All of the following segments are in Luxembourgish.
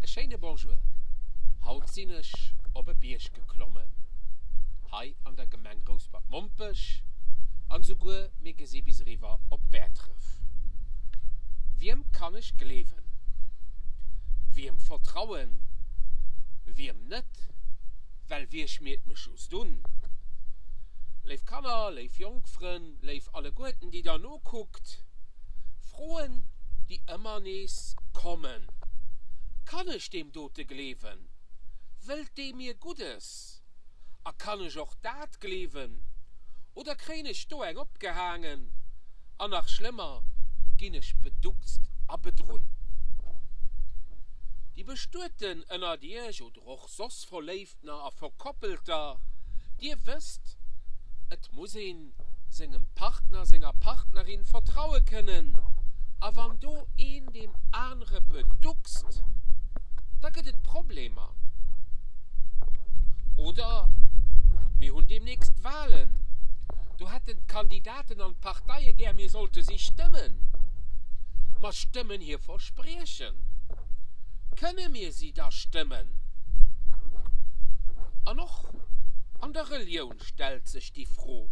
E schéine Bonjour, haut sinn ech op e Bierg geklommen, hei an der Gemeng Rouspert-Mompech an esouguer mir gesi bis eriwwer op Bäertref. Wiem kann ech gleewen? Wiem vertrauen? Wiem net? Well wie schmiert mech just un? Léif Kanner, léif jonk Frënn, léif alleguerten déi der nokuckt, Froen, déi ëmmer nees kommen, Kann ech deem dote gleewen? Wëllt dee mir Guddes? A kann ech och dat gleewen? Oder kréien ech do eng opgehaangen? An nach schlëmmer, ginn ech beduckst a bedrunn? Déi Bestueten ënnert iech oder och soss Verléiftner a Verkoppelter, dir wësst, et muss een sengem Partner, senger Partnerin vertraue kënnen, a wann do een deem anere beduckst, da gëtt et Problemer. Oder mir hunn deemnächst Wahlen, do hätten d'Kandidaten an d'Parteie gär, mir sollte si stëmmen. Ma stëmmen hir Verspriechen? Kënne mir si da stëmmen? An och an der Relioun stellt sech déi Fro,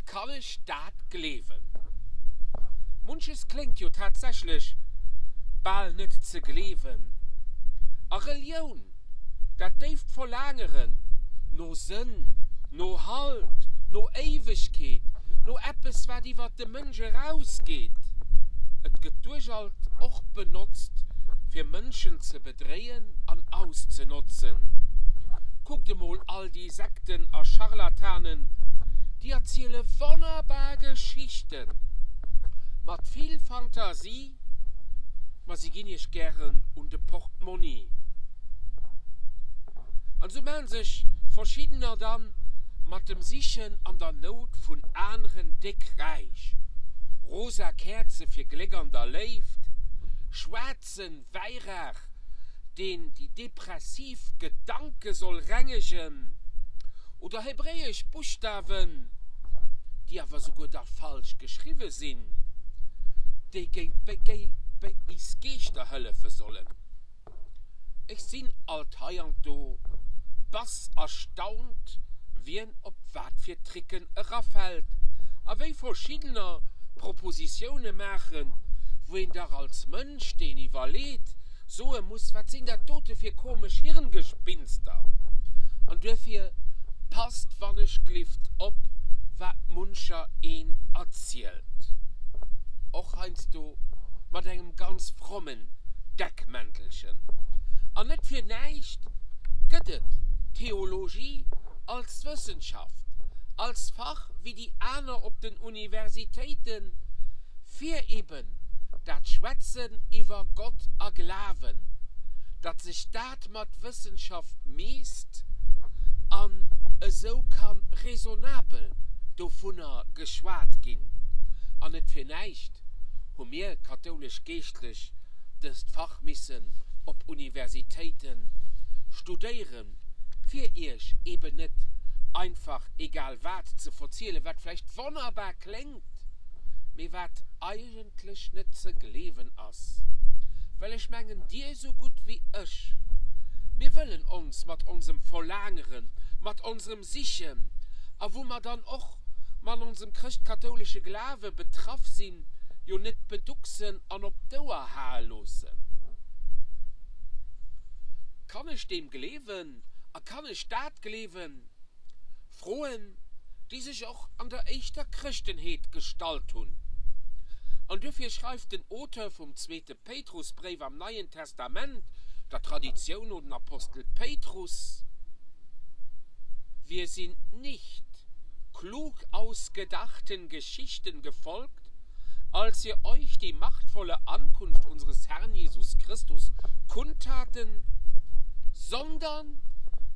Kann ech dat gleewen? Munches kléngt jo tatsächlech bal net ze gleewen. A Relioun, dat déift Verlaangeren no Sënn, no Halt, no Éiwegkeet, no eppes wat iwwert de Mënsch erausgeet, et gëtt duerchalt och benotzt fir Mënschen ze bedréien an auszenotzen. Kuckt emol all déi Sekten a Scharlatanen, déi erziele wonnerbar Geschichten mat vill Fantasie, ma si ginn iech gären un de Portmonni. An esou maachen sech verschiddener dann mat dem Sichen an der Nout vun aneren déck räich. Rosa Käerze fir Gléck an der Léift, schwaarzen Wäiraach, deen déi depressiv Gedanke soll rengegen, oder hebräesch Buschtawen, déi awer souguer dach falsch geschriwwe sinn, déi géint béis Geeschter hëllefe sollen. Ech sinn alt hei an do bass erstaunt, wien op wat fir Tricken erafält a wéi verschiddener Propositioune maachen, wou een dach als Mënsch, deen iwwerleet, soe muss, Wat sinn dat dote fir komesch Hirngespinster? An duerfir passt wannechglift op, wat muncher een erzielt, och heiansdo mat engem ganz frommen Deckmäntelchen. An net fir näischt gëtt et d'Theologie als Wëssenschaft, als Fach wéi déi aner op den Universitéiten, fir eben dat Schwätzen iwwer Gott a Glawen, datt sech dat mat Wëssenschaft miisst an esou ka raisonnabel dovunner geschwat ginn. An net fir näischt hu mir kathoulesch Geeschtlech dëst Fach missen op Universitéite studéieren, fir iech eben net einfach egal wat ze verzielen, wat vläicht wonnerbar kléngt, mee wat eigentlech net ze gleewen ass. Well ech mengen, dir esou gutt wéi ech, mir wëllen ons mat onsem Verlaangeren, mat onserem Sichen, a wou mer dann och mat onsem chrëschtkathouleche Glawe betraff sinn, jo net beducksen an op d'Ouer hae loossen. Kann ech deem gleewen a kann ech dat gleewen? Froen, déi sech och an der éischter Chrëschtenheet gestallt hunn. An duerfir schreift den Auteur vum zweete Péitrusbréif am Neien Testament, der Traditioun no den Apostel Péitrus, Wir sind nicht klug ausgedachten Geschichten gefolgt, als wir euch die machtvolle Ankunft unseres Herrn Jesus Christus kundtaten, sondern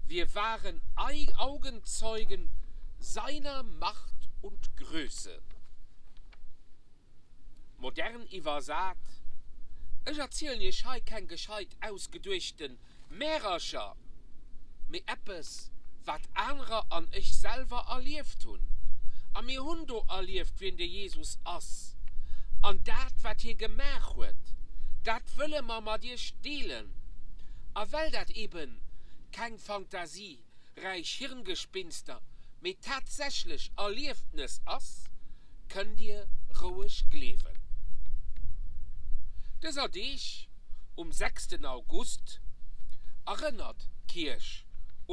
wir waren Augenzeugen seiner Macht und Größe. Modern iwwersat, Ech erzielen iech hei keng gescheit ausgeduechten Märercher, mee eppes, wat anerer an ech selwer erlieft hunn. A mir hunn do erlieft, wien de Jesus ass an dat, wat hie gemaach huet, dat wëlle mer mat iech deelen. A well dat eben keng fantasieräich Hirngespinster, mee tatsächlech Erliefnes ass, kënnt Dir roueg gleewen. Dëser Deeg, um sechsten August, erënnert d'Kierch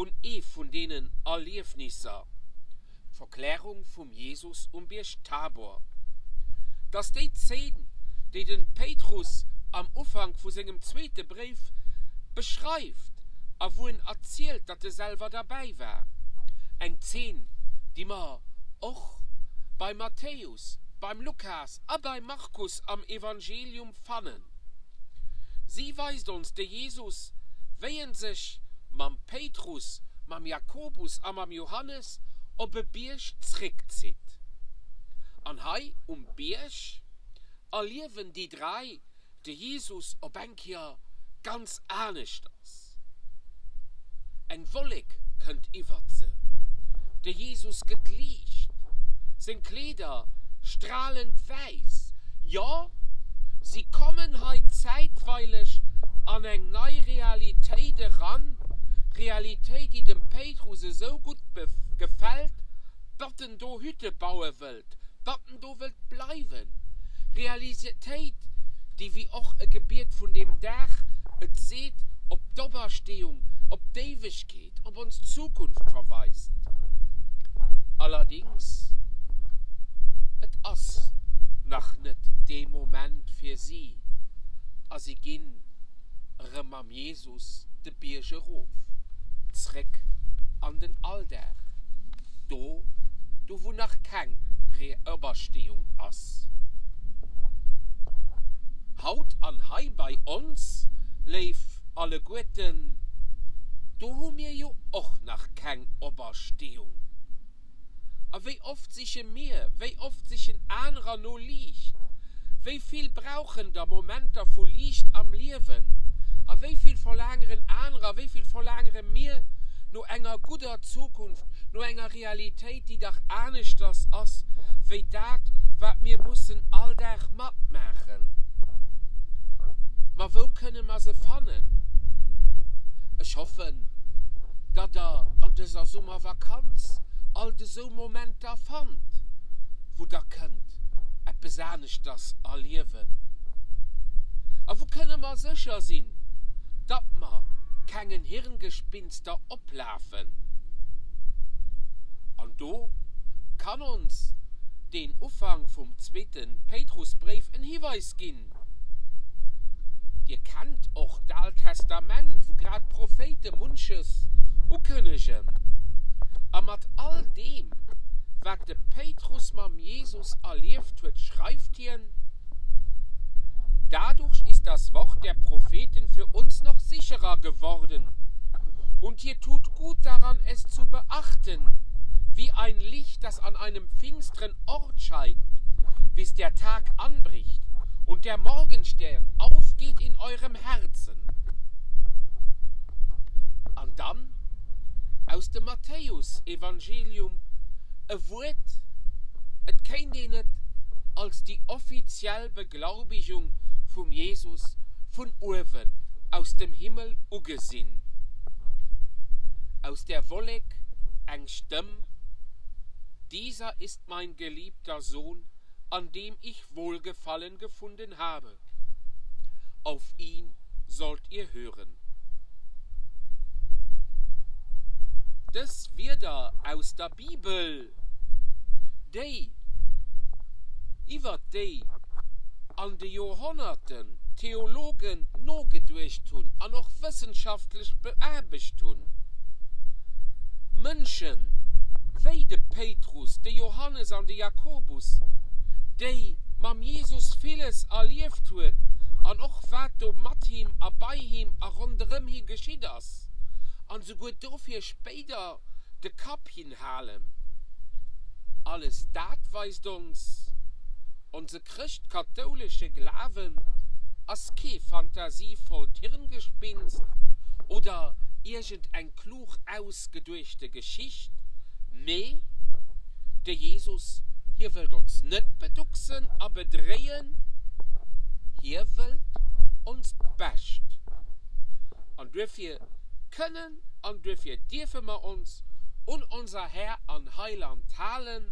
un ee vun deenen Erliefnisser, d'Verklärung vum Jesus um Bierg Tabor. T'ass déi Zeen, déi de Péitrus am Ufank vu sengem zweete Bréif beschreift a wou en erzielt, datt e selwer derbäi war. Eng Zeen, déi mer och beim Matthäus, beim Lukas a beim Markus am Evangelium fannen. Si weist ons de Jesus, wéi en sech mam Péitrus, mam Jakobus a mam Johannes op e Bierg zréckzitt. An hei um Bierg erliewen déi drai de Jesus op eng Kéier ganz aneschters. Eng Wollek kënnt iwwert se, de Jesus gëtt Liicht, seng Kleeder stralend wäiss. Jo, si kommen hei zäitweileg an eng nei Realitéit eran, Realitéit, déi dem Péitrus esou gutt gefält, datt en do Hütte baue wëllt, datt en do wëllt bleiwen. Realitéit, déi wéi och e Gebiet vun deem Dag et seet, op d'Opersteeung, op d'Éiwegkeet, op ons Zukunft verweist. Allerdings, et ass nach net dee Moment fir si a si ginn erëm mam Jesus de Bierg erof, zréck an den Alldag, do, do wou nach keng Reopersteeung ass. Haut an hei bei ons, léif alleguerten, do hu mir jo och nach keng Opersteeung. A wéi oft siche mir, wéi oft sichen anerer no Liicht? Wéi vill brauchen der Momenter vu Liicht am Liewen? A wéi vill verlaangeren anerer, wéi vill verlaangere mir no enger gudder Zukunft, no enger Realitéit, déi dach aneschters ass wéi dat, wat mir mussen all Dag matmaachen? Ma wou kënne mer se fannen? Ech hoffen, datt der an dëser Summervakanz alt esou Momenter fannt, wou der kënnt eppes aneschters erliewen. A wou kënne mer sécher sinn, datt mer kengen Hirngespinster oplafen? An do kann ons deen Ufank vum zweete Péitrusbréif en Hiweis ginn. Dir kennt och d'Aalt Testament, wou grad d'Prophéite munches ukënnegen. A mat all deem, wat de Péitrus mam Jesus erlieft huet, schreift hien, Dadurch ist das Wort der Propheten für uns noch sicherer geworden, und ihr tut gut daran, es zu beachten, wie ein Licht, das an einem finsteren Ort scheint, bis der Tag anbricht und der Morgenstern aufgeht in eurem Herzen. An dann aus dem Matthäusevangelium e Wuert, et kéint een et als déi offiziell Beglaubigung vum Jesus vun uewen aus dem Himmel ugesinn. Aus der Wollek eng Stëmm, Dieser ist mein geliebter Sohn, an dem ich Wohlgefallen gefunden habe. Auf ihn sollt ihr hören. Dës Wierder aus der Bibel, déi, iwwert déi an de Joerhonnerten Theologen nogeduecht hunn an och wëssenschaftlech beaarbecht hunn, Mënschen wéi de Péitrus, de Johannes an de Jakobus, déi mam Jesus villes erlieft huet an och wat do mat him a bei him a ronderëm hie geschitt ass, an souguer dofir spéider de Kapp hinhalen. Alles dat weist ons, Onse chrëscht-kathoulesche Glawen ass kee fantasievollt Hirngespinst oder iergend eng klug ausgeduechte Geschicht, mee de Jesus, hie wëllt ons net beducksen a bedréien, hie wëllt ons d'Bescht. An. duerfir kënnen an duerfir dierfe mer ons un onser Här an Heiland halen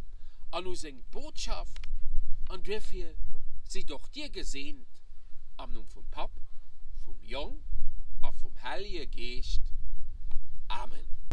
an u seng Botschaft, an duerfir sidd och dir geseent am Numm vum Papp, vum Jong a vum Hellje Geescht.